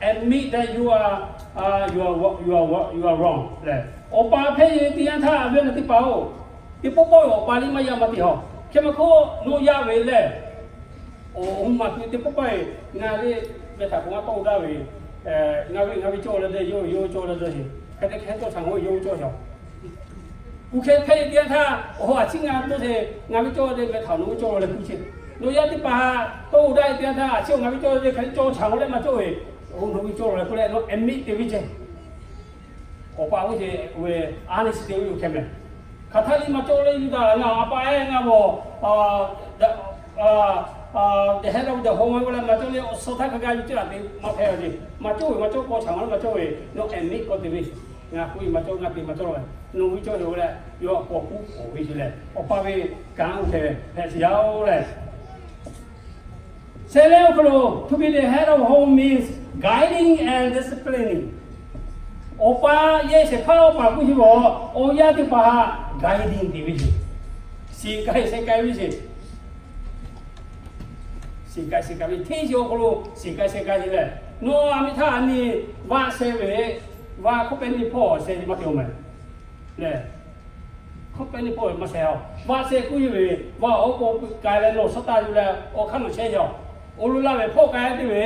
Admit that you are, uh, you are, you are, you are wrong lehˬ, awˬ pa hpehˇ ve teˇ yanˇ htaˇ a ve na teˇ hpaˍ-oˬ, teˇ pawˆ pawˆ ve awˬ pa liˇ maˇ yaˇ maˇ te haw. Hk'e maˇ hk'oˆ nawˬ yaˇ ve lehˬ, awˬ, awˬ hui maˬ tuˬ teˇ pawˆ pawˆ-e, ngaˬ ve meh htaꞈ k'o maˇ tawˆ daˇ ve, ngaˬ ve, ngaˬ ve cawˇ leh deh, yawˇ ve yawˇ cawˇ leh deh, hk'e te hk'e cawˇ shaˍ-oˬ, yawˇ ve cawˇ shaˍ-oˬ. Kuˬ hk'e hpehˇ ve teˇ yanˇ htaˇ, awˬ hawˉ a ciˉ ngaˬ dawˇ te, ngaˬ ve cawˇ ve meh htaꞈ nawˬ ve cawˇ leh kuˬ ce. Nawˬ yaˇ teˇ hpaˍ tawˆ daˇ ve teˇ yanˇ htaˇ, a ciˉ ngaˬ ve cawˇ ve hk'e te cawˇ shaˍ-oˬ leh maˇ cawˇ ve, awˬ hui nawˬ ve cawˇ leh k'oˆ leh nawˬ admit te ve ce. Awˬ pa oˇ ce ve, honest te ve yoˬ hk'e meh. Hk'aˬ htaˇ liˇ maˇ cawˇ leh yuˬ taˍ, ngaˬ a pa-e ngaˬ mawˬ, the head of the home ve k'oˆ leh maˇ cawˇ leh awˬ suhˍ htaˇ hk'a gaˇ yuˬ ce laˬ te maˇ hpehˇ ve ce. Maˇ cawˇ ve maˇ cawˇ k'aw shaˍ-oˬ leh maˇ cawˇ ve, nawˬ admit k'awꞈ te ve, ngaˬ k'oˆ ve maˇ cawˇ, ngaˬ te maˇ cawˇ ve, nawˬ ve cawˇ ve-oˬ leh, yawˇ k'awꞈ k'oˆ k'awꞈ ve ce leh, awˬ pa ve kanˉ oˇ hk'e hpehꞈ ce yaˇ-oˬ leh Sehˍ leh awˬ hk'aw lo, to be the head of home means guiding and disciplining. Awˬ pa yehˬ shehˍ hpaˇ awˬ pa k'oˆ ve, awˬ yaˇ teˇ hpaˍ htaꞈ guiding te ve yoˬ. Shiˍ k'ai sheh k'ai ve yoˬ. Shiˍ k'ai sheh k'ai ve, hteˇ shiˍ awˬ hk'aw lo shiˍ k'ai sheh k'ai ve lehˬ, nawˬ a miˇ htaˇ a nyi vaˆ sheh ve, vaˆ hkawˇ pehˇ neˇ hpawˇ sheh maˇ te-oˬ meh lehˬ, hkawˇ pehˇ neˇ hpawˇ ve maˇ sheh-oˬ. Vaˆ sheh k'oˆ ve, vaˆ awˬ k'o k'ai leh nawˬ shaˉ taˇ yuˬ leh awˬ hk'aˇ nawˬ sheh yaˇ-oˬ. Awˬ lo laˇ ve hpawˇ k'ai teˇ ve,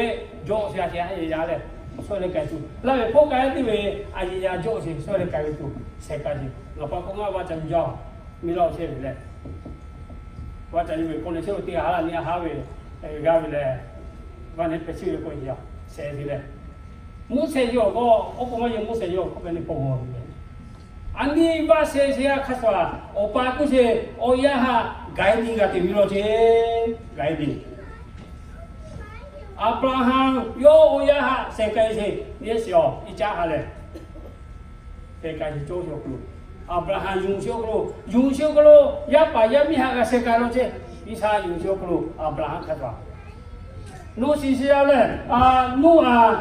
jawˆ sheh a sheh a yehˬ yaˇ leh, shawˉ leh k'ai tuˬ. Laˇ ve hpawˇ k'ai teˇ ve, a yehˬ yaˇ jawˆ sheh shawˉ leh k'ai ve tuˬ, sheh k'ai sheh. Ngaˬ pa k'o ngaˬ vaˆ ca yuˬ jaˇ-oˬ, miˇ laˇ-oˬ sheh ve leh, vaˆ ca yuˬ ve k'o leh chehˇ lo teˇ g'aˇ haˉ la nyi a haˉ ve g'aˇ ve leh, vaˆ neˇ hpehꞈ chi ve k'o yaˇ sheh ve leh, mvuhˇ sheh yaˇ awˬ k'o, oˉ k'oˍ maˇ yehˬ mvuhˇ sheh yaˇ hkawˇ pehˇ neˇ hpawˇ g'aw ve leh, a nyi vaˆ sheh sheh a hk'a shuˍ, awˬ pa k'oˆ sheh, awˬ yaˇ htaꞈ guiding g'a te ve law ce, guiding. Aˍbraˍhanˍ yawˇ awˬ yaˇ htaꞈ sheh k'ai sheh, nyi sheh-oˬ, iˉ caˉ ha lehˬ, sheh k'ai sheh cawˇ sheh awˬ hk'aw lo, Aˍbraˍhanˍ yonˍ sheh awˬ hk'aw lo, yonˍ sheh awˬ hk'aw lo yaˇ paˍ yaˇ miˇ htaꞈ g'a sheh k'ai law ce. Iˉsaˍ yonˍ sheh awˬ hk'aw lo Aˍbraˍhanˍ hk'a shuˍ, nawˬ shiˍ sheh yaˇ lehˬ, Noˉaꞈ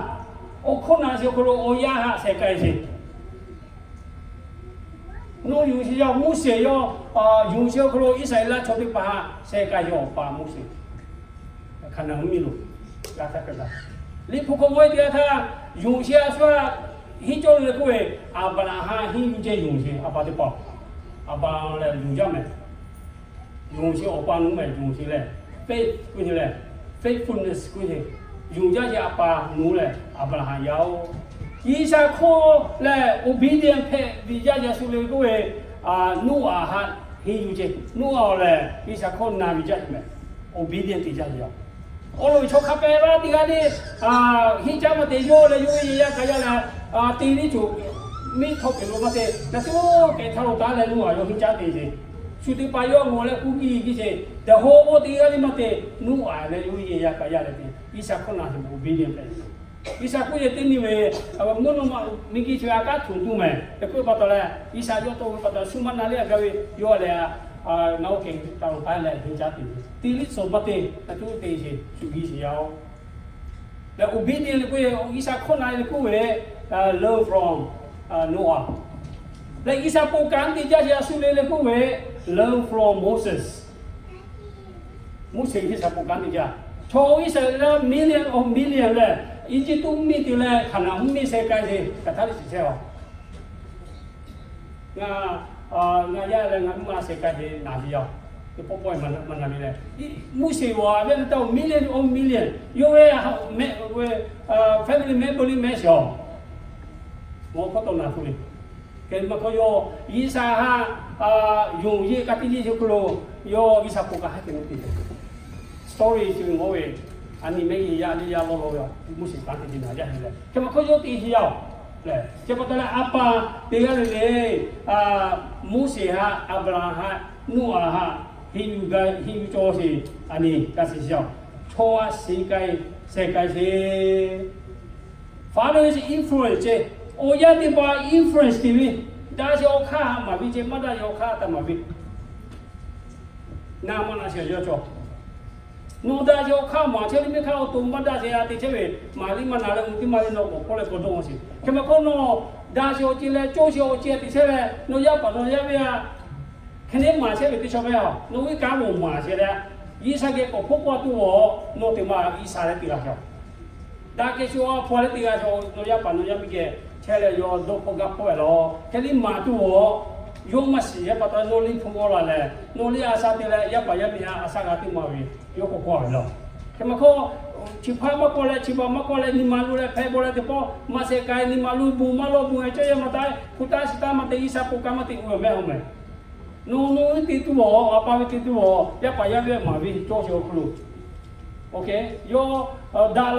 awˬ hkawˇ na sheh awˬ hk'aw lo awˬ yaˇ htaꞈ sheh k'ai sheh. Nawˬ yonˍ sheh yaˇ, Moˉseˍ yawˇ yonˍ sheh awˬ hk'aw lo Iˉsaˍreˍlaˆ chaw teˇ hpaˍ htaꞈ sheh k'ai sheh awˬ pa Moˉseˍ. Hkaˍnanˍ mvuhˇmiˬ lo g'a htaˇ hk'e gaˬ, Liꞈ hpu hk'aw g'awˇ teˇ g'aˇ htaˇ, yonˍ sheh a shu a henˇ cawˇ le k'oˆ ve, Aˍbraˍhanˍ henˇ yuˬ ceh yonˍ sheh a pa teˇ hpaˍ, Aˍbraˍhanˍ lehˬ yonˍ jaˇ meh. Yonˍ sheh awˬ pa nuˇ meh, yonˍ sheh lehˬ, faith k'oˆ ve lehˬ, faithfulness k'oˆ ve, yonˍ jaˇ sheh a pa nuˇ lehˬ Aˍbraˍhanˍ yaˇ-oˬ. G'uiˬsha hkawˇ lehˬ obedient hpehꞈ ve jaˇ sheh a shu le k'oˆ ve, Noˉaꞈ htaꞈ henˇ yuˬ ceh. Noˉaꞈ lehˬ G'uiˬsha hkawˇ na ve jaˇ meh, obedient te jaˇ ve yoˬ. Awˬ lawn chaw hk'a pehˍ laˇ teˇ g'aˇ le, henˇ caˉ maˇ te yawˇ leh yawˇ ve yehˬ yaˇ k'a yaˇ leh, te liˇ tuˬ miˇ htawˇ peˬ lo maˇ te, na tuˬ kehˬ htaˇ lo taˉ leh Noˉaꞈ yawˇ henˇ caˉ te ce. Shu teˇ hpaˍ yawˇ ngawˬ leh k'oˆ piˇ piˇ ce. Teˇ hawˉ k'o teˇ g'aˇ le maˇ te, Noˉaꞈ leh yawˇ ve yehˬ yaˇ k'a yaˇ leh te, G'uiˬsha hkawˇ na tuˬ obedient hpehꞈ ve. G'uiˬsha k'oˆ ce teˇ nyi ve, mvuhˇ naw ma miˬguiˬ chi a kaˉ htuꞈ tuˬ meh tehꞈ k'oˆ ve pa taw leh, G'uiˬsha yawˇ tawˇ ve pa taw shu maˇ na le a gaˇ ve, yawˇ leh, na oˇ kehˬ htaˇ lo taˉ leh henˇ caˉ te, te liˇ tcuh maˇ te, na tuˬ te ce, shu G'uiˬsha yaˇ-oˬ. Leh obedient le k'oˆ ve, G'uiˬsha hkawˇ na le k'oˆ ve, learn from Noah. Leh G'uiˬsha bon kanˉ te jaˇ sheh a shu le le k'oˆ ve, learn from Moses. Moˉseˍ G'uiˬsha bon kanˉ te jaˇ. Chaw Iˉsaˍreˍlaˆ million of million leh Eˇjiˇtuꞈ mvuhˇmiˬ te leh Hkaˍnanˍ mvuhˇmiˬ sheh k'ai ce, hk'aˬ htaˇ le shiˍ chehˇ-oˬ. Ngaˬ, ngaˬ yaˇ leh ngaˬ mvuhˇ ma sheh k'ai ce naˬ ve yoˬ. Teˇ pawˆ pawˆ maˇ na ve leh, Moˉseˍ a ve na taˇ million of million, yawˇ ve meh, family member liˇ meh shiˍ-oˬ. Mawˬ hkawˇ tawˆ na tuˬ le. Hk'e maˇ hkawˇ yawˇ G'uiˬsha htaꞈ yonˍ yeˇ ka tiꞈ yeˇ sheh hk'aw lo, yawˇ G'uiˬsha k'oˆ kaꞈ haˉ te maˇ te. Story chi ve ngawˇ ve, a nyi mehˆ yehˬ yaˇ le yaˇ lawˇ lawˇ ve, Moˉseˍ kanˉ te te naˬ jaˇ ve leh, hk'e maˇ hkawˇ yawˇ te sheˍ yaˇ-oˬ. Leh chi pa taw leh a pa te g'aˇ le le, Moˉseˍ htaꞈ, Aˍbraˍhanˍ htaꞈ, Noˉaꞈ htaꞈ henˇ yuˬ gaˇ, henˇ yuˬ cawˇ sheˍ, a nyi ka shiˍ sheˍ-oˬ. Chaw a shiˍ k'ai, sheh k'ai sheˍ. Father's influence ce. Awˬ yaˇ teˇ hpaˍ influence te ve, daꞈ sheˍ awˬ hk'aˇ htaꞈ maˍ ve ce, maˇ daꞈ sheˍ awˬ hk'aˇ htaꞈ maˍ ve. Naˬ maˇ naˬ sheˍ yawˇ cawˬ. Nawˬ daꞈ sheˍ awˬ hk'aˇ maˍ chehˇ le, miˇ hk'aˇ awˬ to maˇ daꞈ sheˍ a te chehˇ ve, maˍ liˇ maˇ naˬ leh, uiˍ tiˉ maˇ ve nawˬ k'awꞈ hpawˇ leh k'awꞈ dawˇ sheˍ. Hk'e maˇ hkawˇ nawˬ daꞈ sheˍ awˬ ceuˬ leh cawˇ sheˍ awˬ ceuˬ te chehˇ leh, nawˬ yaˇ paˍ nawˬ yaˇ ve a hk'e le maˍ chehˇ ve teˇ chaw ve a, nawˬ ve kanˉ maˍ chehˇ leh, G'uiˬsha geh k'awꞈ hpawˇ k'oˆ a tuˬ a, nawˬ teˇ maˬ G'uiˬsha leh te la sheˍ. Daꞈ kehˬ shu a hpu leh teˇ g'aˇ shu nawˬ yaˇ paˍ nawˬ yaˇ miˇ geh chehˇ leh yawˇ dawˇ hkawˇ gaˇ hpawˇ ve laˬ. Hk'e liˇ maˍ tuˬ awˬ, yawˇ maˇ shiˍ yaˇ pa taw nawˬ liˇ hpu g'awˇ la lehˬ, nawˬ liˇ a sha te leh yaˇ paˍ yaˇ miˇ a a sha g'a teˇ maˬ ve, yawˇ k'awꞈ k'oˆ ve laˬ. Hk'e maˇ hkawˇ, chi hpaˇ maˇ k'awꞈ leh chi paˍ maˇ k'awꞈ leh nyi ma lo leh hpehꞈ bawˬ leh teˇ pawˆ maˇ shehˍ k'ai, nyi ma lo bon maˇ lawˇ bon e cawˇ yehˬ maˇ taˆ, hpu taˇ shiˍ taˇ maˇ te, G'uiˬsha k'oˆ kaˇ maˇ te, uiˍ mehˆ awˬ mehˬ. Nawˬ nawˬ hui te tuˬ awˬ, a pa ve te tuˬ awˬ, yaˇ paˍ yaˇ miˇ maˍ ve cawˇ sheˍ awˬ hk'aw lo. Oˇ hk'e yawˇ daꞈ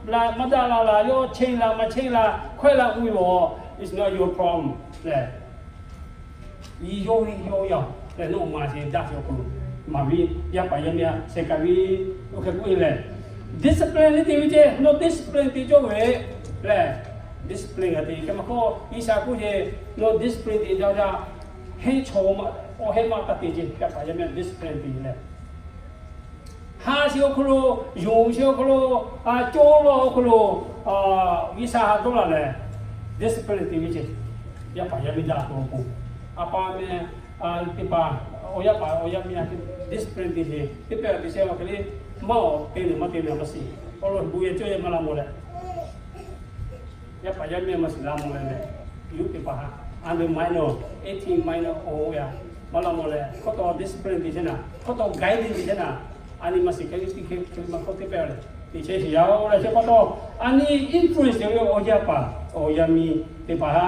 la, maˇ daꞈ la laˬ, yawˇ cheˇ la maˇ cheˇ la, hkawehˇ la uiˍ ve awˬ, it's not your problem lehˬ. Yawˇ ve yawˇ yaˇ lehˬ, nawˬ maˍ sheˍ daꞈ sheˍ awˬ hk'aw lo maˍ ve, yaˇ paˍ yaˇ miˇ a shehˍ k'ai ve, oˇ hk'e k'oˆ e lehˬ, discipline liˇ te ve ceˇ, nawˬ discipline te cawˇ ve lehˬ, discipline g'a te. Hk'e maˇ hkawˇ G'uiˬsha k'oˆ sheˍ, nawˬ discipline te jaˇ jaˇ, henˇ chaw ma, awˬ heˆ maˇ taˇ te ceˇ, yaˇ paˍ yaˇ miˇ a discipline te lehˬ. Ha sheˍ awˬ hk'aw lo, yonˍ sheˍ awˬ hk'aw lo, a cawˇ lawˇ awˬ hk'aw lo, G'uiˬsha ha dawˇ laˬ lehˬ, discipline te ve ceˇ. Yaˇ paˍ yaˇ miˇ daꞈ tuˬ awˬ pon, a pa meh, teˇ hpaˍ, awˬ yaˇ paˍ awˬ yaˇ miˇ a discipline te sheˍ. Teˇ pehˍ teˇ shehˍ awˬ hk'e le, maˇ awˬ te lehˬ maˇ te lehˬ maˇ shiˍ. Awˬ lawn bon yehˬ cawˇ yehˬ maˇ la mawˬ leh, yaˇ paˍ yaˇ miˇ a maˇ shiˍ la mawˬ leh lehˬ, yawˇ teˇ hpaˍ ha, under minor, eighteen minor awˬ yaˇ maˇ la mawˬ leh, hkawˇ taw discipline te chehˇ naˍ, hkawˇ taw guidance te chehˇ naˍ, a nyi maˇ shiˍ hk'e le, teˇ hk'e hk'e le maˇ hkawˇ teˇ pehˍ leh, teˇ chehˇ shiˍ yaˇ oˬ leh chi pa taw, a nyi influence te ve awˬ yaˇ paˍ awˬ yaˇ miˇ teˇ hpaˍ ha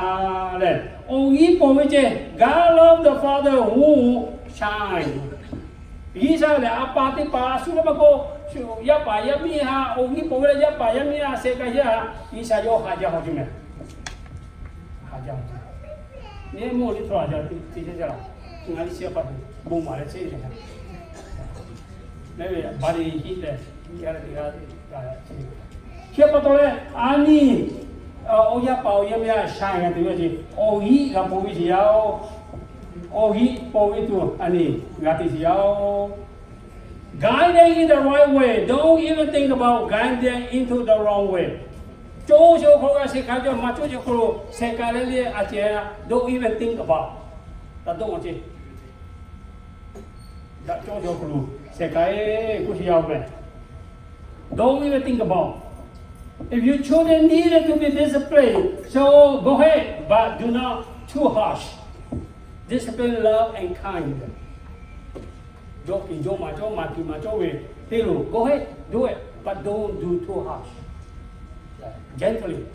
lehˬ, awˬ g'inˉ paw ve ceˇ. God love the father who shine. G'uiˬsha lehˬ a pa teˇ hpaˍ a shu leh maˇ k'oˆ, yaˇ paˍ yaˇ miˇ ha awˬ g'inˉ paw ve leh yaˇ paˍ yaˇ miˇ ha shehˍ k'ai yaˇ ha, G'uiˬsha yawˇ ha jaˇ haw ceˇ mehˍ. Ha jaˇ haw ceˇ. Nyi mawˇ liˇ htaw a jaˇ te te jaˇ jaˇ laˬ. Ngaˬ liˇ chi a pa tuˬ bon maˍ leh chehˇ ve. Mehˆ ve baˬ le hiˆ leh, chi pa taw leh a nyi, awˬ yaˇ paˍ awˬ yaˇ miˇ a sha g'a te ve ceˇ. Awˬ g'inˉ g'a paw ve sheˍ yaˇ oˬ. Awˬ g'inˉ paw ve tuˬ a nyi g'a te sheˍ yaˇ oˬ. Guide them in the right way. Don't even think about guide them into the wrong way. Cawˇ sheˍ awˬ hk'aw lo g'a shehˍ k'ai ve, maˇ cawˇ sheˍ awˬ hk'aw lo shehˍ k'ai leh le a ceh, don't even think about. Taˇ dawˇ ceˇ. Daꞈ cawˇ sheˍ awˬ hk'aw lo shehˍ k'ai k'oˆ sheˍ yaˇ oˬ mehˍ. Don't even think about. If you truly needed to be disciplined, so go ahead, but do not too harsh. Discipline, love, and kind. Jawˇ kiˬ jawˇ maˍ cawˇ, maˍ kiˬ maˍ cawˇ ve te loˬ, go ahead, do it, but don't do too harsh. Gently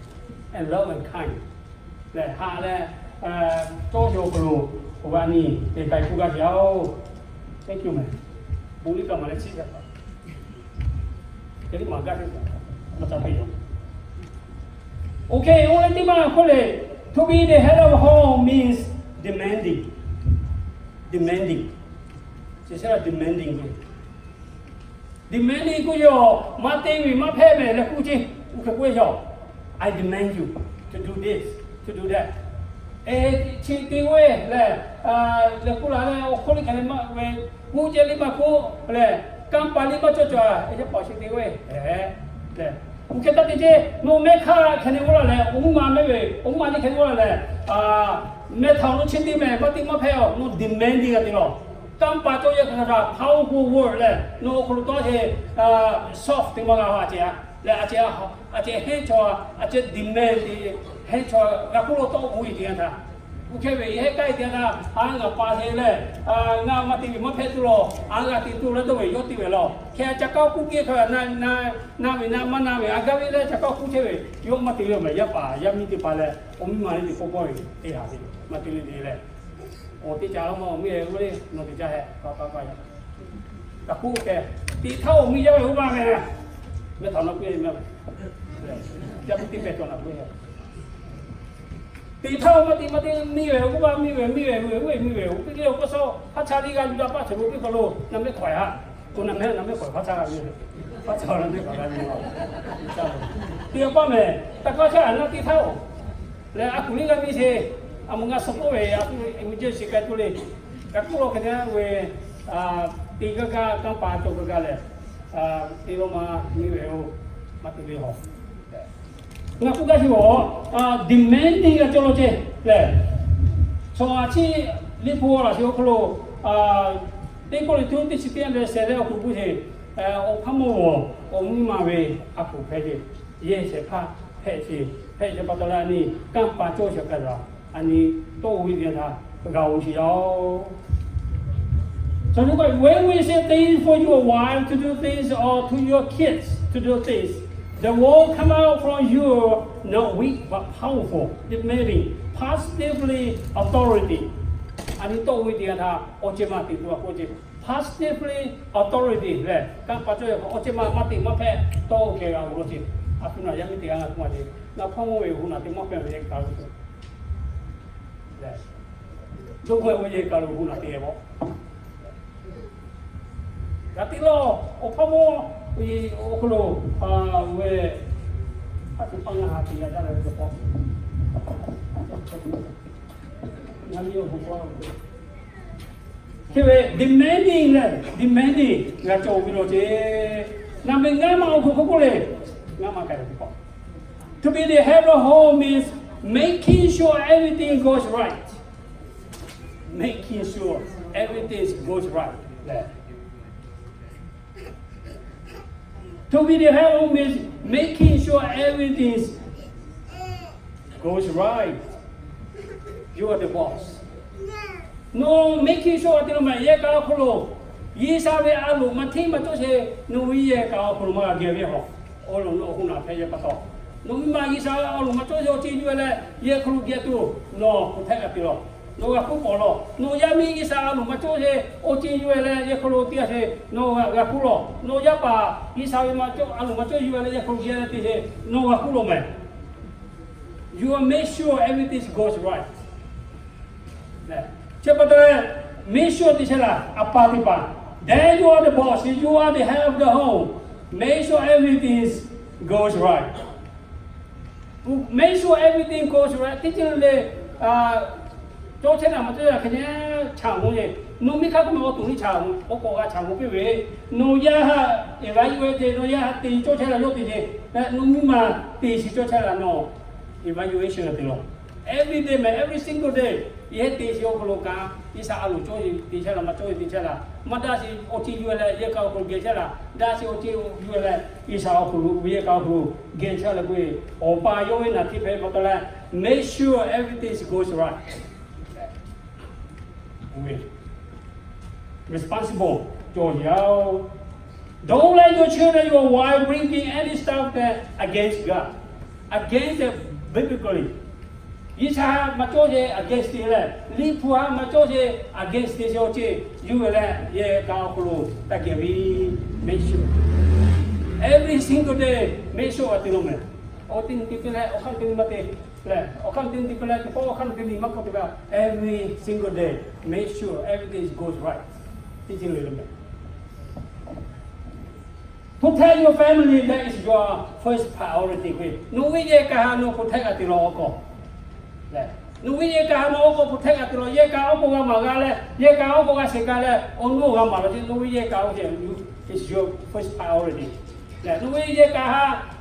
and love and kind. Lehˬ, haꞈ leh, cawˇ sheˍ awˬ hk'aw lo, awˬ g'a nyi te k'ai k'oˆ gaˇ sheˍ yaˇ oˬ. Thank you mehˍ. Bon liˇ kaꞈ maˍ leh chiˇ gaˇ. Teˇ liˇ maˍ gaˇ teˇ, maˇ ca peꞈ yoˬ. Okay, oˇ leh teˇ maˇ k'oˆ le, to be the head of a home means demanding. Demanding. Chi shehˉ la demanding k'oˆ. Demanding k'oˆ yoˬ, maˇ te ve maˇ hpehꞈ mehˍ leh k'oˆ ceˇ. Oˇ hk'e k'oˆ ve yoˬ. I demand you to do this, to do that. Chi te ve lehˬ, lehˬ k'oˆ la leh awˬ hk'oˆ le hk'e le maˇ ve, k'oˆ ceh liˇ maˇ k'oˆ lehˬ, kanˇ paˍ liˇ maˇ cawˇ cawˬ, yaˇ paˍ chi te ve lehˬ, oˇ hk'e taˇ te ceˇ. Nawˬ mehˆ hk'aˇ hk'e le g'awˇ la lehˬ, awˬ mvuhˇ ma mehˆ ve, awˬ mvuhˇ ma liˇ hk'e le g'awˇ la lehˬ, mehˆ htaꞈ awˬ lo chi te mehˍ, maˇ te maˇ hpehꞈ a, nawˬ demanding g'a te lawˬ. Kanˇ paˍ cawˇ yaˇ hk'aˬ htaꞈ powerful word lehˬ, nawˬ awˬ hk'aw lo tawˇ hk'e soft te maˇ g'a a ceh a lehˬ, a ceh, a ceh henˇ chaw, a ceh demand te, henˇ chaw g'a k'oˆ lo tawˇ k'oˆ ve te yanˇ htaꞈ, oˇ hk'e ve hehˉ k'ai te yanˇ htaˇ, a ngaˬ pa hk'e lehˬ, ngaˬ maˇ te ve maˇ hpehꞈ tuˬ lawˬ, a g'a te tuˬ leh dawˇ ve yawˇ te ve lawˬ. Hk'e a ca kaˇ k'oˆ piˇ hk'e, na ve na maˇ na ve a gaˇ ve leh ca kaˇ k'oˆ chehˇ ve, yawˇ maˇ te ve mehˍ. Yaˇ paˍ yaˇ miˇ teˇ hpaˍ lehˬ, awˬ miˇ ma le te k'oˆ k'oˆ ve teˇ haꞈ ve, maˇ te ve te leh, awˬ teˇ ca maˇ awˬ miˇ e g'uˇ le nawˬ te ca hehꞈ pa pa pa yaˇ. Kaꞈ k'oˆ hk'e, teꞈ htaˇ awˬ miˇ yaˇ ve oˇ ma mehˍ. Mehˆ htaꞈ na k'oˆ e mehˍ. Yaˇ miˇ teˇ pehˍ cawˬ na k'oˆ e. Teꞈ htaˇ awˬ maˇ te maˇ te miˇ ve oˇ ma miˇ ve miˇ ve oˇ ve miˇ ve oˇ ve teˇ g'aˇ awˬ hk'aˇ suh hpaˇ cha liˇ g'a yuˬ daꞈ paˆ cawˬ lo piˇ hk'aw lo na mehˆ hk'awꞈ ha. K'o na mehˆ na mehˆ k'awꞈ hpaˇ caˇ g'a ve, hpaˇ caˇ na mehˆ k'awꞈ g'a ve. Teˇ g'aˇ paˇ mehˍ, taˇ k'aˇ shaˉ a naˇ teˇ htaˇ-oˬ, lehˬ a kuˬ liˇ g'a miˇ sheˍ, a moˍ g'a suh k'oˆ ve a kuˬ eˍ miˬ jehˇ shiˍ k'ai tuˬ le. Kaꞈ k'oˆ lo hk'e te ve, teˇ g'aˇ g'aˇ kanˇ paˍ cawˬ g'a g'a lehˬ, teˇ g'aˇ ma miˇ ve-oˬ, maˇ te ve hawˬ. Ngaˬ k'oˆ gaˇ sheˍ-oˬ, demanding g'a cawˬ lo ceˇ lehˬ, chaw a ciˉ liˇ hpu g'awˇ laˬ sheˍ awˬ hk'aw lo, teˇ kawˆ le tuˉ teˇ chi teˇ yanˇ leh sheh leh awˬ kuˬ k'oˆ sheˍ, awˬ hk'aˇ mawˇ g'awˬ awˬ miˇ ma ve a kuˬ hpehꞈ ceˇ. yehˇ shehˍ hpaˇ hpehꞈ sheˍ. Hpehꞈ sheˍ pa taw leh a nyi kanˇ paˍ cawˇ shehˍ hpaˇ kaꞈ a nyi tawˆ-o ve teˇ yanˇ htaˇ g'a-oˬ sheˍ yaˇ-oˬ. So when we say things for your wife to do things or to your kids to do things, the word come out from you not weak but powerful, demanding, positively authority. A nyi tawˆ-o ve teˇ yanˇ htaˇ awˬ ceuˬ maˇ teꞈ tuˬ a k'oˆ ce. Positively authority lehˬ, kanˇ paˍ cawˇ ve awˬ ceuˬ maˇ maˇ teꞈ maˇ hpehꞈ tawˆ-o kehˬ g'a-oˬ lo ce. A hpu naˬ yaˇ miˇ teˇ g'aˇ ngaˬ hpu ma ce, ngaˬ hpawˇ mawˇ ve awˬ hu naˬ te maˇ hpehꞈ ve yehˬ kaˬ lo, dawˇ hpehꞈ ve yehˬ kaˬ lo hu naˬ te ve. G'a te lawˇ, awˬ hpawˇ mawˇ awˬ hk'aw lo ve, a tuˬ paˇ ngaˬ ha te g'a jaˇ ve teˇ pawˆ, ngaˬ miˇ awˬ hk'aw hk'e ve demanding lehˬ, demanding g'a cawˬ ve law ce. Naˬ ve ngaˇ maˇ awˬ hk'aw hk'oˆ k'oˆ le, ngaˇ maˇ k'ai ve teˇ pawˆ. To be the head of home means making sure everything goes right. Making sure everything goes right. To be the head of home means making sure everything goes right. You are the boss. Nawˬ making sure te lo mehˍ yehˬ kaꞈ awˬ hk'aw lo, G'uiˬsha ve a loˍ maˇ hteˇ maˇ cawˇ sheˍ, nawˬ ve yehˬ kaꞈ awˬ hk'aw lo maˇ g'a geh ve hawˬ. Awˬ lawn awˬ hu naˬ hpehꞈ ve pa taw, nawˬ miˇ ma G'uiˬsha a loˍ maˇ cawˇ sheˍ awˬ ceuˬ yuˬ-e leh yehˬ hk'aw lo geh tuˬ nawˬ hpu htehˆ g'a te lawˬ. Nawˬ g'a hpuˇ pawˍ lawˬ. Nawˬ yaˇ miˇ G'uiˬsha a loˍ maˇ cawˇ sheˍ awˬ ceuˬ yuˬ-e leh yehˬ hk'aw lo te g'a sheˍ nawˬ g'a hpuˇ lawˬ. Nawˬ yaˇ paˍ G'uiˬsha ve a loˍ maˇ cawˇ yuˬ-e leh yehˬ hk'aw lo geh te sheˍ nawˬ g'a hpuˇ lawˬ mehˍ. You will make sure everything goes right. Chi pa taw leh, make sure teˇ chehˇ laˬ, a pa teˇ hpaˍ, then you are the boss, you are the head of the home, make sure everything goes right. Make sure everything goes right. Teˇ ceuˬ le, cawˇ chehˇ laˬ maˇ cawˇ chehˇ laˬ hk'e nyi chaꞈ mawˇ le. Nawˬ miˇ hk'aˇ k'oˆ ma awˬ to nyi chaꞈ mawˇ, awˬ k'awꞈ g'a chaꞈ mawˇ piˇ ve. Nawˬ yaˇ haꞈ evaluate te, nawˬ yaˇ haꞈ te cawˇ chehˇ laˬ yawˇ te ce, nawˬ miˇ ma te shiˍ cawˇ chehˇ laˬ nawˬ evaluation te lawˬ. Every day mehˍ, every single day, yehˬ te shiˍ awˬ hk'aw lo kaꞈ G'uiˬsha a loˍ cawˇ te chehˇ laˬ maˇ cawˇ te chehˇ laˬ. Maˇ daꞈ shiˍ awˬ ceuˬ yuˬ-e leh yehˬ kaꞈ awˬ hk'aw lo geh chehˇ laˬ. Daꞈ shiˍ awˬ ceuˬ yuˬ-e leh G'uiˬsha awˬ hk'aw lo, yehˬ kaꞈ awˬ hk'aw lo geh chehˇ leh k'oˆ ve, awˬ pa yawˇ ve naˬ hteˇ hpehꞈ pa taw leh, make sure everything goes right. Responsible cawˬ yaˇ-oˬ. Don't let your children, your wife bringing any stuff that against God, against the biblically. G'uiˬsha maˇ cawˇ sheˍ against te leh, Liꞈ hpu haꞈ maˇ cawˇ sheˍ against te sheˍ awˬ ceuˬ yuˬ-e leh yehˬ kaꞈ awˬ hk'aw lo taˇ geh ve, make sure every single day make sure g'a te lawˬ mehˍ. Awˬ teˇ nyi te te leh awˬ hk'aˇ teˇ nyi maˇ te leh, awˬ hk'aˇ teˇ nyi te te leh teˇ pawˆ awˬ hk'aˇ teˇ nyi maˇ k'oˆ te g'a. Every single day make sure everything goes right. Teˇ ceuˬ le lo mehˍ. Protect your family, that is your first priority k'oˆ ve. Nawˬ ve yehˬ kaꞈ haꞈ nawˬ protect g'a te lawˬ awˬ k'aw. Nawˬ ve yehˬ kaꞈ haꞈ nawˬ awˬ k'aw protect g'a te lawˬ. Yehˬ kaꞈ awˬ k'aw g'a maˍ g'a leh, yehˬ kaꞈ awˬ k'aw g'a sheˍ g'a leh, awˬ nawˬ g'a maˍ lawˬ ce. Nawˬ ve yehˬ kaꞈ awˬ ceuˬ is your first priority. Nawˬ ve yehˬ kaꞈ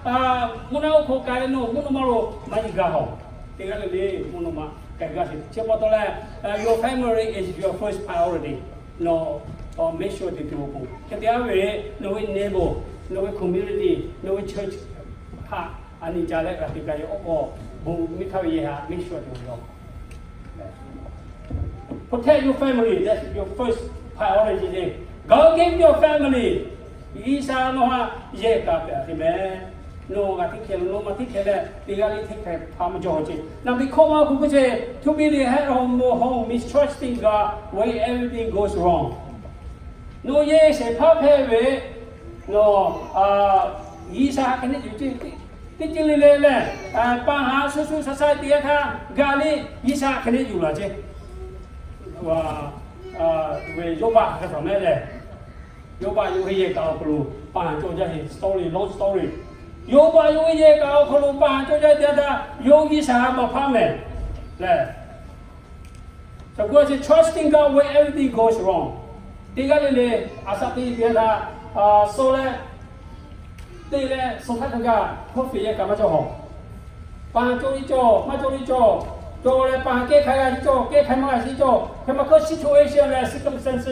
haꞈ mvuhˇ naw awˬ hk'aw k'ai leh nawˬ mvuhˇ naw ma lo maˇ yiˬ g'a hawˬ. Teˇ g'aˇ le le mvuhˇ naw ma k'ai g'a sheˍ. Chi pa taw leh, your family is your first priority. Nawˬ awˬ make sure te tuˬ awˬ pon hk'e te-a ve, nawˬ ve neighbor, nawˬ ve community, nawˬ ve church haꞈ a nyi ca leh g'a te k'ai ve awˬ k'aw, bon miˇ htaˇ ve yehˬ haꞈ make sure te-o yaw. Protect your family, that's your first priority. God gave you a family. G'uiˬsha nawˬ haꞈ yehˬ kaꞈ hpehꞈ te mehˍ. Nawˬ g'a teˇ hkeh lo nawˬ ma teˇ hkeh leh teˇ g'aˇ le teˇ hkeh hpaˇ maˇ cawˬ ce. Naˬ ve hkawˇ maˇ k'oˆ k'oˆ ce, to be the head of home means trusting God when everything goes wrong. Nawˬ yehˬ shehˍ hpaˇ hpehꞈ ve, nawˬ G'uiˬsha hk'e neˇ yuˬ ce. Teˇ ceuˬ le le leh, paˍ haꞈ shu shu sha sha te g'a htaˇ gaˬ le, G'uiˬsha hk'e neˇ yuˬ laˬ ce. Ve Yawˇbaˆ hk'a htaꞈ mehˍ lehˬ, Yawˇbaˆ yawˇ ve yehˬ kaꞈ awˬ hk'aw lo paˍ haꞈ cawˇ jaˇ ve story, long story. Yawˇbaˆ yawˇ ve yehˬ kaꞈ awˬ hk'aw lo paˍ haꞈ cawˇ jaˇ ve teˇ yanˇ htaˇ yawˇ G'uiˬsha haꞈ maˍ hpaˇ mehˍ lehˬ, so k'oˆ a ce, trusting God when everything goes wrong. Teˇ g'aˇ le le, a shaꞈ teˇ teˇ yanˇ htaˇ, sawˇ leh, te leh suh htaˇ hk'a gaˬ hkawˇ feꞈ yehˬ kaꞈ maˇ cawˇ hawˬ. Paˍ haꞈ cawˇ le cawˇ, maˇ cawˇ le cawˇ, cawˇ leh paˍ haꞈ kehˉ hk'a g'a cawˇ, kehˉ hk'a maˇ g'a shiˍ cawˇ, hk'e maˇ hkawˇ situation leh circumstances